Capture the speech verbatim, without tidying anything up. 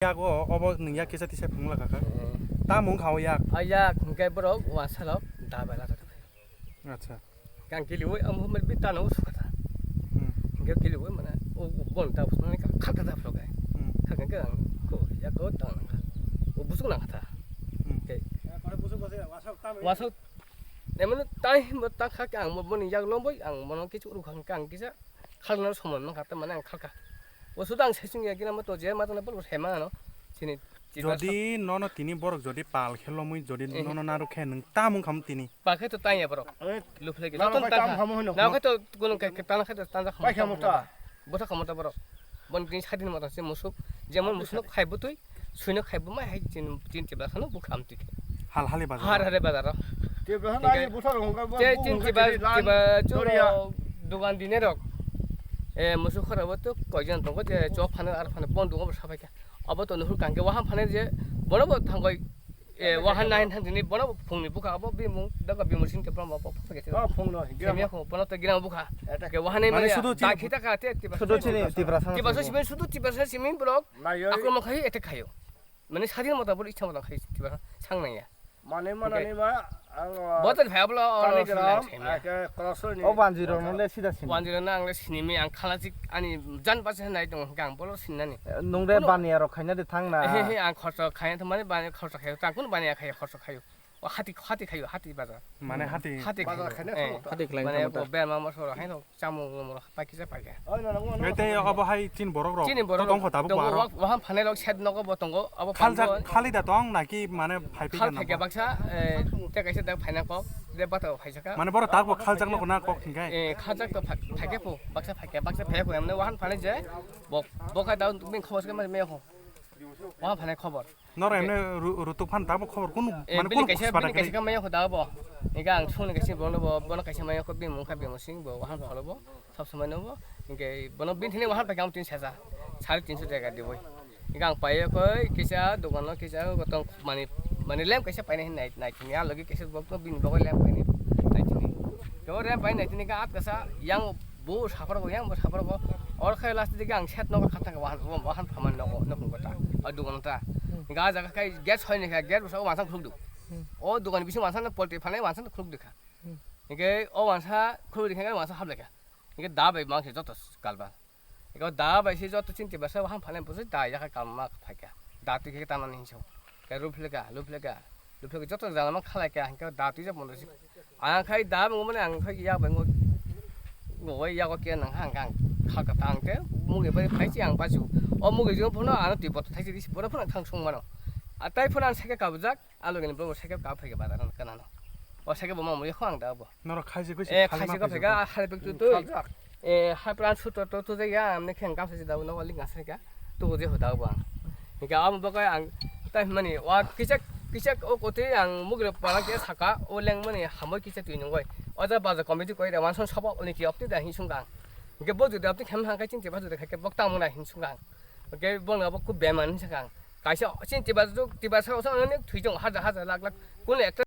Yago obo nwng yak kisa tisa phunglak kha. Hmm. Tamo wngkha o yak? A yak hwnkhe borok wansa rok da bai latok. Acha. Kang kiliwi ang humor bi tano sukata. Hmm. Hwnkhe kiliwi mane o bon ta usmani kha kha ta phlogai. Hmm. Kha kha ang ko yago ta nang kha. O busuk nang kha ta. Hmm. Ke. Wasok. Emon tai himbo ta kha ang boni yak lomboi ang mono kichu ru kha ang kisa. Khalna somoi mankha, tamani ang khalkha. O suda ang sesung ya gina mo to je ma tana bol sema ano. Sini Jodi nono tini borok jodi pal khe lomwi jodi Eh. nono narwk khe nwng tamung kham tini. Pal khe to tanya borok. Eh, Luphle ge. nono Joton khai tangkha. tam khamo hino. Na khe to gulung khe tana khe to tanja khamo. Pai khamo ta. Bota khamo ta borok. Bon tin sadin mata se musuk. Jemon musuk khai butui. Suino khai bumai hai chin, chin chibla sano bu kham twi. Hal hali bazar. Har hare bazar. Tibra hana Hingke ai buthar hongka bo Te bu chin hongka chibla, tiri lan chibla chu doria. Dogan dine rok. E, musu khora bo to koijon tongo je chok phano ar phano bon dungo bo sapai kha. Abo to nuhur kangke waham phane je bono bo thangoi, e, wahan nahin thang dini bono bo phungni bukha abo bimung daga bimung sing te bono bo phage. Oh, phungno, Semia gira. Ko bono to gira bukha. Eta. Ke wahane Mane maya sudu chini, da khita ka te tiba. Sudu chini Tibrasa Tiba so simin sudu tiba sa simin borok. Nayo. Akromon khai ete khayo. Mane sadin mota bor ichha mota khai tiba sang nang ya. Mane mana Oke. ni ma ang Botel phai ablo Kaligram, sini. Ake Korosoi ni. O banjwi rok no le sida sini. Wanjira na ang le sinimi ang khalajik ani jan basa nai tong ang bolo sinani. Nung de Kuno- baniya rok khaina de thang na. He he ang khorsa khaina thang mane bani khorsa khayo tang kun baniya khayo khorsa khayo. O hati hati khayo hati bazar. Mane hati. Hati Bazar khayo. khaina Eh, thang ta. Hati khlaina mane thang ta. Bo berma mosoro haino. Chamung mung mung paikisa paikha. Oi, no, no, no, no, Ete no. Obo hai chin borok rok. Chini borok To tongkho tabuk tongo, borok. Wak-, waham phanai rok shed nogo bo tongo, abo Khaljak phango. Khalida tong naki mane phai Khal phika phaikha nang. Baksa, eh, te kaisa dak phaina kok, de bata phaisaka. Mane borok tabuk khaljak nogo na kok hingkai. Eh, khaljak to phai-, phaikha po, baksa phaikha, baksa phaikha, mane waham phanai je, bok, bok hai daun bing khobos ke mane meho. Waham phanai khobor. Noro emne ru-, rutuk phan tamo khobor kunu Eh, mane bini kunu kaisa, khospa bini da kaisa khe? Ka maya kho da bo. Ega ang sungni kaisa bono bo, bono kaisa maya kho bini mung kha bini sing bo, wahan phalo bo, sab samai no bo. Inke bono bini thini wahan paikha tin sesa, sare tinso taka di boi. Ega ang paye koi kisa dokan no kisa gotong mani, mani lem kaisa paina hin nai, nai thini a logi kaisa bok no bini bok lem paini nai thini. Kebo lem paini nai thini ka at kasa yang Bo saphar bo yang bo saphar bo. Or khai last dige ang set nogo khatang wahan wahan phaman nogo nokung kota. A dugan ta. Hmm. Ga jaga khai gate soi ni kha gate bo sa wansang khuluk du. Hmm. O dugan bisi wansang polti phanai wansang khuluk dikha. Hmm. Inke o wansa khuluk dikha wansa hap lekha. Inke da bai mang se joto kalba. Inke da bai se joto chinti basa wahan phanai bo se da ya kha kalma phaikha. Da tu khe tanani hinso. Ke ruphleka, ruphleka, ruphleka joto jana ma khalai kha, hingke da twi jak mondo si. Ang khai da mung mane ang khai ya bai ngo. Ngo wai ya ko ke nang hang hang kha ka tang ke, mugi bai phai si ang basu. O mugi jong phono ano twi bot thai si dis, bono phono thang sung mano. A tai phono ang seke kabjak, alo gani bo seke ka phai ke bazar kana no. O seke bo ma mugi khang da bo. Norok khaisi khuisi Eh, khalima khaisi ka khaisi phega, ko. Hari pek tu tu. Khaljak. Eh, hai plan shoot to tu ya, amne kheng kam se da no ling asai ka. Tu je hoda ba. Hingke amo bagai ang tai mani wa kichak kichak o koti ang mugre pala ke saka o leng mani hamoi kichak tui nungoi. O da baza committee koi da wanson sabo oni ki opti da hin sung kang. Hingke bo juda opti khem hang kai chin te ba juda khai ke bok tang mona hin sung kang. Hingke bo na bo ku beman sung kang. Kaisa chin te ba ju te ba sa sa ne thui jong hajar hajar lakh lakh. Kun ekta